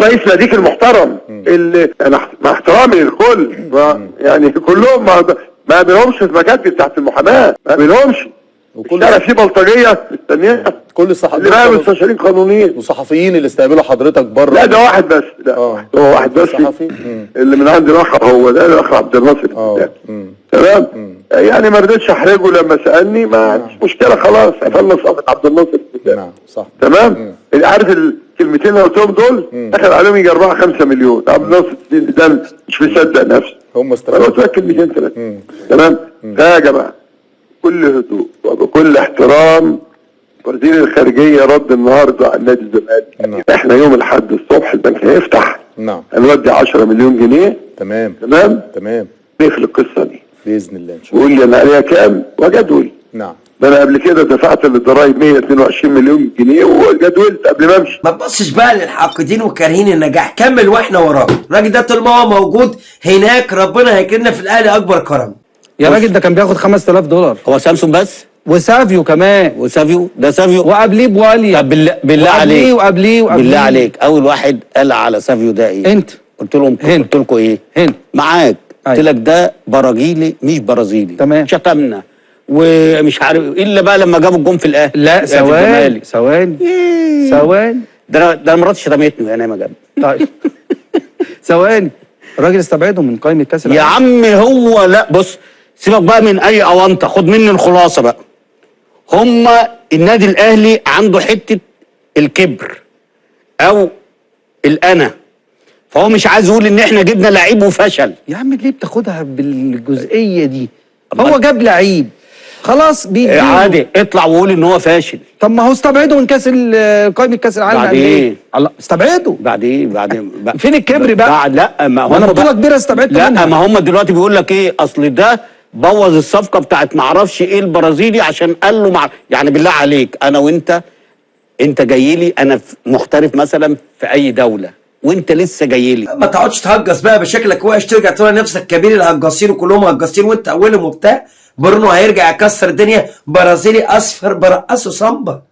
رئيس ناديك المحترم اللي انا مع احترامي للكل، يعني كلهم ما قابلهمش في مكاتبي بتاعت المحاماة، ما قابلهمش. وكل الشارع فيه بلطجيه مستنيها، كل الصحفيين اللي بقى مستشارين قانونيين. والصحفيين اللي استقبلوا حضرتك بره؟ لا، ده واحد بس، لا، هو واحد بس. صحفي. اللي من عند الاخ، هو ده الاخ عبد الناصر. تمام، يعني ما رضيتش احرجه لما سالني، ما عنديش مشكله، خلاص قفلنا صفحة عبد الناصر. نعم صح. تمام، اللي عارف الكلمتين اللي قلتهم دول دخل عليهم يجي 4 5 مليون. عبد الناصر ده مش مصدق نفسه. هم انا استفادوا. قلت لك كلمتين ثلاثه. تمام، فيا جماعة بكل هدوء وبكل احترام، وزير الخارجية رد النهارده على نادي الزمالك. احنا يوم الاحد الصبح البنك هيفتح، هنودي 10 مليون جنيه. تمام. تمام. تمام. نقفل القصة دي. باذن الله ان شاء الله. وقول لي انا عليها كام وجدول. ده انا قبل كده دفعت للضرايب 122 مليون جنيه وجدولت قبل ما امشي. ما تبصش بقى للحاقدين وكارهين النجاح، كمل واحنا وراك. الراجل ده طول ما هو موجود هناك ربنا هيكرمنا في الاهلي اكبر كرم. يا راجل ده كان بياخد 5000 دولار. هو سامسون بس؟ وسافيو كمان. وسافيو ده سافيو. وقبليه بواليا. طب بالله، بالله وقبليه عليك. وقبليه وقبليه. بالله عليك، اول واحد قال على سافيو ده ايه؟ انت. قلت لهم هند. قلت لكم ايه؟ هند. معاك. قلت أيوة. لك ده برازيلي مش برازيلي. تمام. شتمنا ومش عارف الا بقى لما جابوا الجون في الاهلي. لا، في ثواني. الزمالك. ثواني ثواني. ده انا مراتي شتمتني انا ما جاب. طيب ثواني، الراجل استبعده من قائمة كاس يا العالم. عم هو لا، بص سيبك بقى من اي اونطه، خد مني الخلاصة بقى. هما النادي الاهلي عنده حتة الكبر او الانا، فهو مش عايز يقول ان احنا جبنا لعيب وفشل. يا عم ليه بتاخدها بالجزئيه دي؟ هو جاب لعيب خلاص بيديله. عادي اطلع وقول ان هو فاشل. طب ما هو استبعده من كاس قائمة كاس العالم. بعد للأندية. إيه؟ الله، استبعده. بعد ايه؟ بعد إيه؟ فين الكبر بقى؟ بعد لا ما ما أنا هم بطولة بقى- كبيرة استبعدته لا منها. ما هم دلوقتي بيقول لك ايه، اصل ده بوظ الصفقة بتاعت ما اعرفش ايه البرازيلي عشان قال له مع يعني بالله عليك انا وانت، انت جاي لي انا محترف مثلا في اي دولة وانت لسه جاي لي. ما تقعدش تهجص بقى بشكلك وحش، ترجع تقول نفسك كبير الهجاصين وكلهم هجاصين وانت اولهم وبتاع. برونو هيرجع يكسر الدنيا، برازيلي اصفر برقصه سامبا.